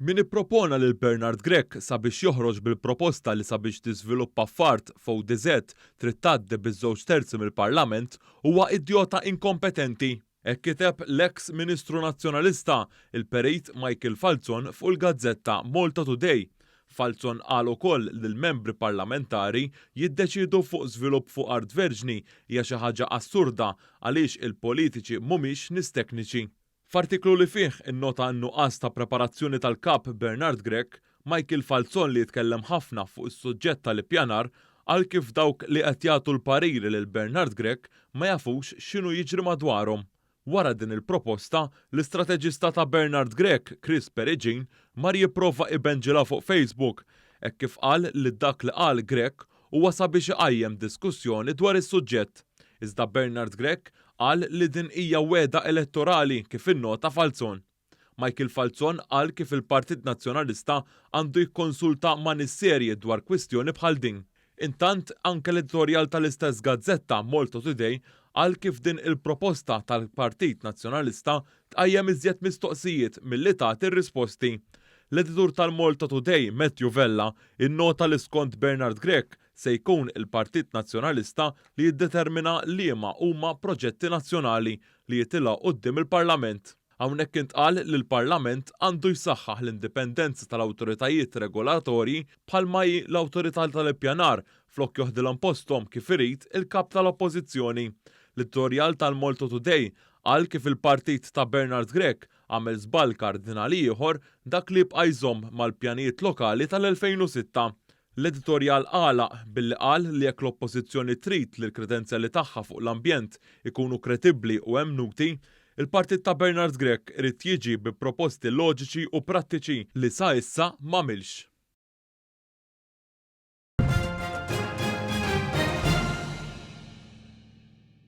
Min ippropona lil Bernard Grech sabiex joħroġ bil-proposta li sabiex tiżviluppa f'art f'ODZ trid tgħaddi biż-żewġ terzi mill-Parlament huwa idjota inkompetenti. Hekk kiteb l-eks Ministru Nazzjonalista, il-Perit Michael Falzon fuq il-gazzetta Malta Today. Falzon qal ukoll li l-membri parlamentari jiddeċiedu fuq żvilupp fuq art verġni hija xi ħaġa assurda għaliex il-politiċi mhumiex nies tekniċi. F'artiklu li fih innota n-nuqqas ta' preparazzjoni tal-Kap Bernard Grech, Michael Falzon li jitkellem ħafna fuq is-suġġett tal-ippjanar qal kif dawk li qed jagħtu l-pariri lil Bernard Grech ma jafux x'inhu jiġri madwarhom. Wara din il-proposta, l-istrateġista ta' Bernard Grech, Chris Peregin, mar jipprova ibenġilha fuq Facebook, hekk kif qal li dak li qal Grech huwa sabiex iqajjem diskussjoni dwar is-suġġett. Iżda Bernard Grech qal li din hija wegħda elettorali kif innota Falzon. Michael Falzon qal kif il-Partit Nazzjonalista għandu jikkonsulta ma' nies serji dwar kwistjoni bħal din. Intant, anke l-editorjal tal-istess gazzetta, Malta Today, qal kif din il-proposta tal-Partit Nazzjonalista tqajjem iżjed mistoqsijiet milli tagħti risposti. L-editur tal-Malta Today, Matthew Vella, innota li skont Bernard Grech se jkun il-Partit Nazzjonalista li jiddetermina liema huma proġetti nazzjonali li jitilgħu quddiem il-Parlament. Hawnhekk intqal li l-Parlament għandu jsaħħaħ l-indipendenza tal-awtoritajiet regolatorji bħalma hi l-Awtorità tal-Ippjanar flok joħdilhom posthom kif irid il-Kap tal-Oppożizzjoni. L-editorjal tal-Malta Today qal kif il-partit ta' Bernard Grech għamel żball kardinali ieħor dak li jibqa' jżomm mal-pjanijiet lokali tal-2006. L-editorjal għalaq billi qal li jekk l-Oppożizzjoni trid li l-kredenzjali tagħha fuq l-ambjent ikunu kredibbli u emmnuti, il-partit ta' Bernard Grech irid jiġi bi proposti loġiċi u prattiċi li sa issa m'għamilx.